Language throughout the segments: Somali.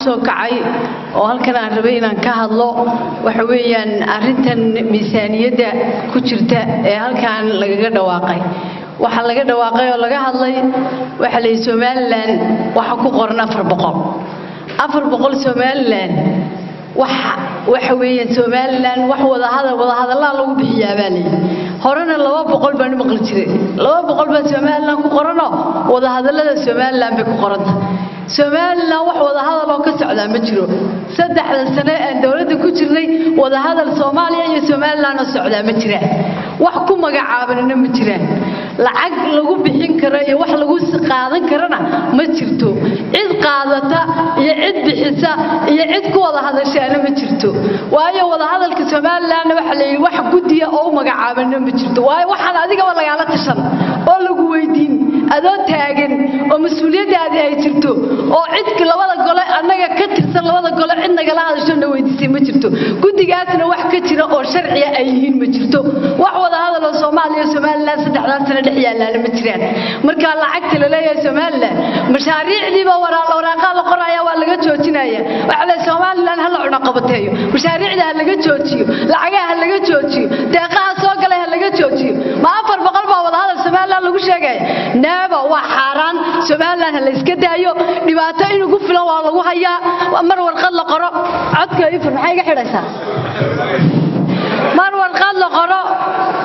Soo kacay oo halkan aan rabay inaan ka hadlo waxa weeyaan arrintan miisaaniyadda ku jirta ee halkan lagaga dhawaaqay. Waxaa laga dhawaaqay oo laga hadlay, waxaa la yidhi Somaliland waxa ku qoran 400, 400. Somaliland waxa weeyaan Somaliland wax wadahadal, wadahadallaa lagu bixiyaa baa layidhi. Horena 200 baan u maqli jiray. 200 baa Somaliland ku qoranoo wadahadallada Somaliland bay ku qoranta. Somaliland wax wadahadal oo ka socdaa ma jiro. 3da sane aan dowladda ku jirnay, wadahadal Soomaaliya iyo Somaliland oo socdaa ma jiraan, wax ku magacaabanina ma jiraan. Lacag lagu bixin karo iyo wax lagu qaadan karana ma jirto. Cid qaadata iyo cid bixisa iyo cid ku wada hadashaana ma jirto, waayo wadahadalka Somalilandna waxa la yidhi wax guddiya oo u magacaabana ma jirto. Waayo waxaan adigaba lagaala tashan oo lagu weydiin, adoo taagan oo mas-uuliyaddaadii ay jirto oo cid labada gole annaga ka tirsan, labada gole cid nagala hadasho na weydiisay ma jirto. Guddigaasna wax ka jira oo sharciya ay yihiin ma jirto. Wax wada hadal oo Soomaaliya iyo Somaliland 3daas sano dhex yaalaana ma jiraan. Marka lacagta la leeyahay Somaliland, mashaariicdiiba waraaqaa la qoraya, waa laga joojinaya. Waxa la Somaliland ha la cunaqabateeyo, mashaariicda ha laga joojiyo, lacagaha ha laga joojiyo, deeqaha soo galay ha laga joojiyo. Ma 400 baa wada hadal Somaliland lagu sheegaya? Neeba, waa xaaraan. Somaliland ha la iska daayo. Dhibaato in ugu filan waa lagu hayaa. Mar warqad la qoro, codka ifur, maxay iga xidhaysaa? Mar warqad la qoro,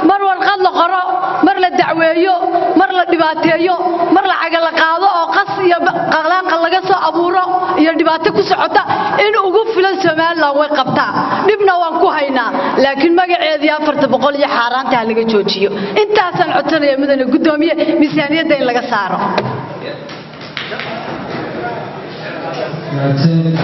mar warqad la qoro, mar la dacweeyo, mar la dhibaateeyo, mar lacaga la qaado oo qas iyo qalaanqa laga soo abuuro iyo dhibaato ku socota in ugu filan Somaliland way qabtaa, dhibna waan ku haynaa. Laakiin magaceedii 400 iyo xaaraanta ha laga joojiyo. Intaasaan codsanaya, mudane guddoomiye, miisaaniyadda in laga saaro. Mahadsanid.